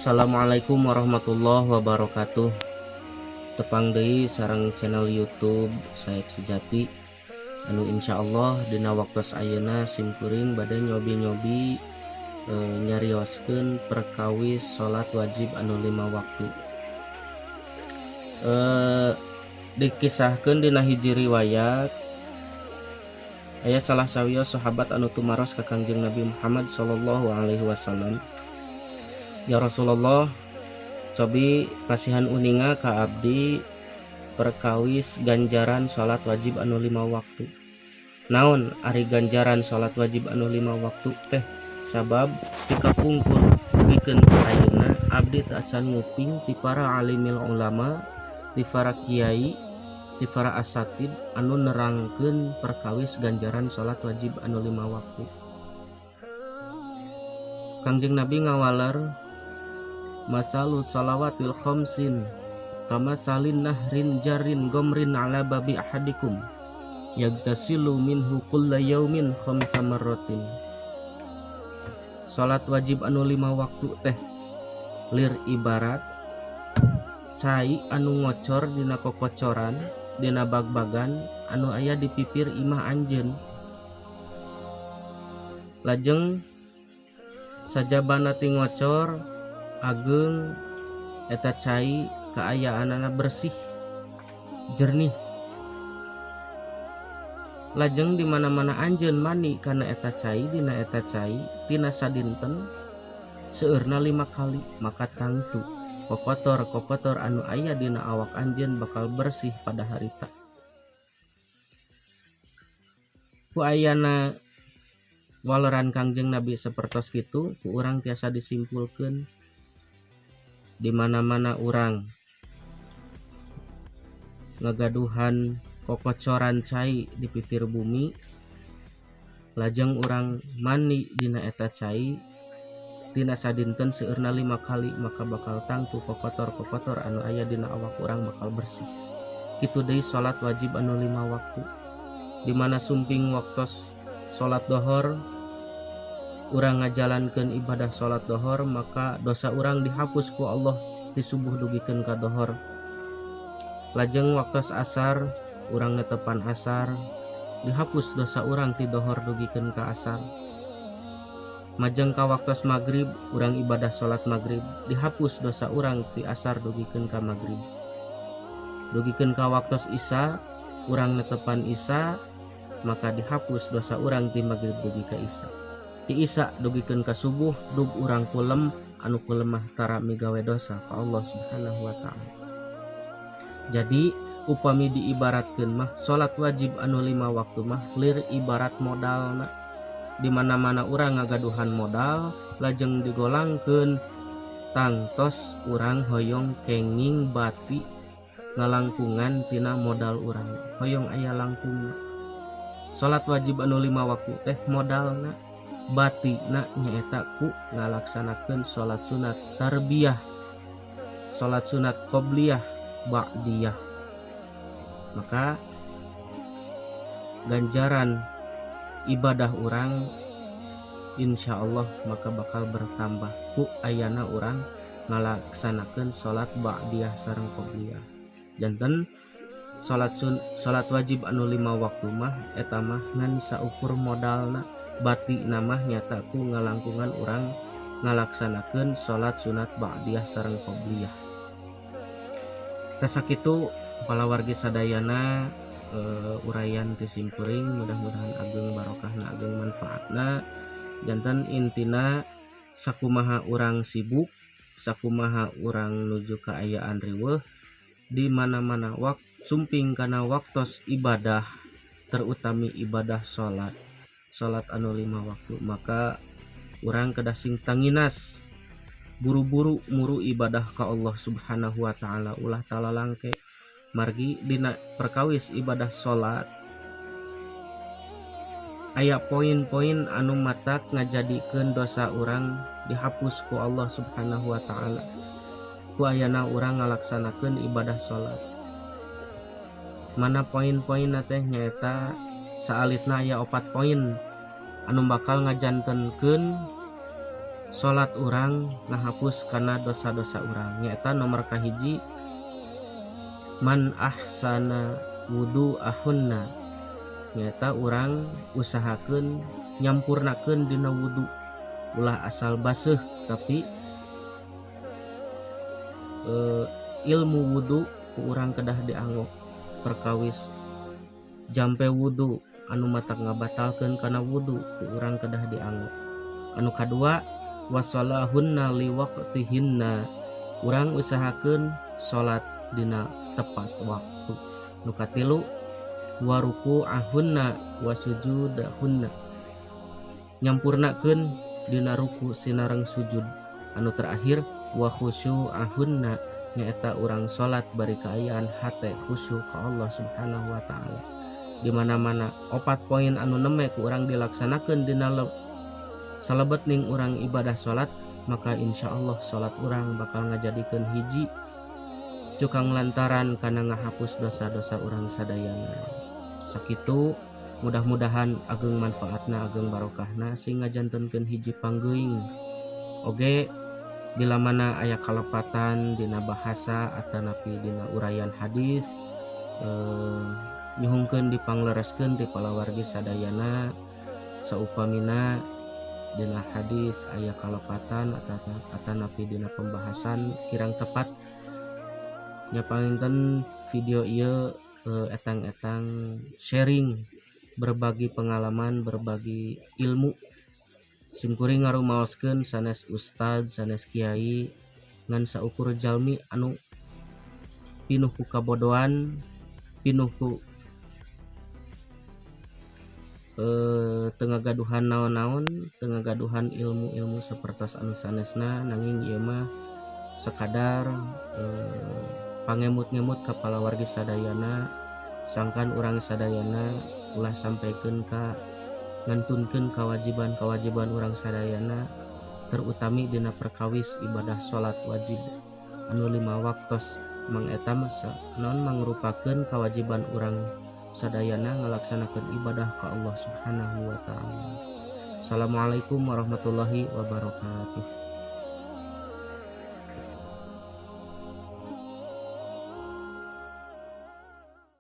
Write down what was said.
Assalamualaikum warahmatullahi wabarakatuh. Tepang deui sareng channel YouTube Saep Sejati anu insya Allah dina waktos ayeuna simkuring bade nyobi-nyobi nyarioskeun perkawis salat wajib anu 5 waktu. Dikisahkeun dina hiji riwayat aya salah sawios sahabat anu tumaros ka Kangjeng Nabi Muhammad sallallahu alaihi wasallam. Ya Rasulullah, cobi pasihan uninga ka abdi perkawis ganjaran salat wajib anu 5 waktu. Naon ari ganjaran salat wajib anu 5 waktu teh? Sabab dikapungkur pikeun ayeuna abdi teu acan nguping ti para alimil ulama, ti para kiai, ti para asatid anu nerangkeun perkawis ganjaran salat wajib anu 5 waktu. Kangjeng Nabi ngawaler masalu salawatil khamsin kama salin nahrin jarin gomrin ala babi ahadikum yagtasilu minhu kulla yaumin khamsa marratin. Salat wajib anu 5 waktu teh lir ibarat cai anu ngocor dina kokocoran dina bag-bagan anu aya di pipir imah anjeun. Lajeng sajabana ti ngocor ageng eta cai kaayaanana bersih jernih. Lajeng di mana-mana anjeun mandi kana eta cai dina eta cai tina sadinten seueurna 5 kali, maka tangtu kokotor-kokotor anu aya dina awak anjeun bakal bersih pada harita. Ku ayana waleran Kangjeng Nabi sapertos kitu, ku urang tiasa disimpulkeun di mana-mana urang ngagaduhan kokocoran cai di pipir bumi, lajeng urang mandi dina eta cai tina sadinten seueurna 5 kali, maka bakal tangtu kokotor-kokotor anu aya dina awak urang bakal bersih. Kitu deui salat wajib anu 5 waktu, di mana sumping waktos salat dohor urang ngajalankeun ibadah salat dohor, maka dosa urang dihapus ku Allah di subuh dugikeun ka dohor. Lajeng waktos asar urang netepan asar, dihapus dosa urang ti dohor dugikeun ka asar. Majeng ka waktos magrib urang ibadah salat magrib, dihapus dosa urang ti asar dugikeun ka magrib. Dugikeun ka waktos isya urang netepan isya, maka dihapus dosa urang ti magrib dugi ka isya. Ti isya dugikeun ka subuh dug urang kulem anu kulemah tara migawe dosa ka Allah Subhanahu wa taala. Jadi upami diibaratkeun mah salat wajib anu 5 waktu mah lir ibarat modalna. Di mana-mana urang ngagaduhan modal lajeng digolangkeun tangtos urang hoyong kenging bati ngalangkungan tina modal urang, hoyong aya langkungna. Salat wajib anu 5 waktu teh modalna, batina nyaeta ku ngalaksanakeun salat sunat tarbiyah, salat sunat qobliyah, ba'diyah. Maka ganjaran ibadah urang insyaallah maka bakal bertambah ku ayana urang ngalaksanakeun salat ba'diyah sareng qobliyah. Janten salat wajib anu 5 waktu mah eta mah ngan saukur modalna, bati namah nyata ku ngalangkungan urang ngalaksanakeun salat sunat ba'diyah sareng qobliyah. Tah sakitu palawargi sadayana, uraian ti simkuring, mudah-mudahan ageng barokahna, ageng manfaatna. Janten intina sakumaha urang sibuk, sakumaha urang nuju kaayaan riweuh, di mana-mana sumping kana waktos ibadah, terutami ibadah salat, salat anu 5 waktu, maka urang kedah sing tanginas buru-buru muru ibadah ka Allah Subhanahu wa taala, ulah talalangke. Margi dina perkawis ibadah salat aya poin-poin anu matak ngajadikeun dosa urang dihapus ku Allah Subhanahu wa taala. Ku ayana urang ngalaksanakeun ibadah salat. Mana poin-poinna teh nyaeta saalitna aya 4 poin anu bakal ngajantenkeun salat urang ngahapus kana dosa-dosa urang nyaeta nomor kahiji man ahsana wudu'ahunna nyaeta urang usahakeun nyampurnakeun dina wudu ulah asal baseuh tapi ilmu wudu ku urang kedah dianggo perkawis jampe wudu anu matak ngabatalkeun kana wudu ku urang kedah dianggo. Anu kadua wasolahunna liwaqtihinna urang usahakeun salat dina tepat waktu. Nu katilu waruku'ahunna wasujudahunna nyampurnakeun dina ruku sinareng sujud. Anu terakhir wa khusyu'ahunna nyaeta urang salat bari kaayaan hate khusyuk ka Allah Subhanahu wa taala. Di mana-mana opat poin anu neme ku urang dilaksanakeun dina salebet ning urang ibadah salat, maka insyaallah salat urang bakal ngajadikeun hiji cukang lantaran kana ngahapus dosa-dosa urang sadayana. Sakitu mudah-mudahan ageng manfaatna ageng barokahna sing ngajantenkeun hiji panggeuing. Oge bila mana aya kalepatan dina bahasa atanapi dina uraian hadis nyuhungkeun dipanglereskeun ti palawargi sadayana. Saupamina dina hadis aya kalepatan atanapi dina pembahasan kirang tepat nya, panginten video ieu etang-etang sharing, berbagi pengalaman, berbagi ilmu. Simkuring ngarumaoskeun sanes ustad, sanes kiai, ngan saukur jalmi anu pinuh ku kabodohan, pinuh ku teu ngagaduhan naon-naon, teu ngagaduhan ilmu-ilmu sapertos anu sanesna, nanging ieu mah sekadar pangemut-ngemut ka palawargi sadayana, sangkan urang sadayana ulah sampaikeun ka ngantunkeun kewajiban-kewajiban urang sadayana, terutami dina perkawis ibadah salat wajib anu 5 waktos. Mang eta naon mangrupakeun kewajiban urang sadayana ngalaksanakeun ibadah ka Allah Subhanahu wa taala. Assalamualaikum warahmatullahi wabarakatuh.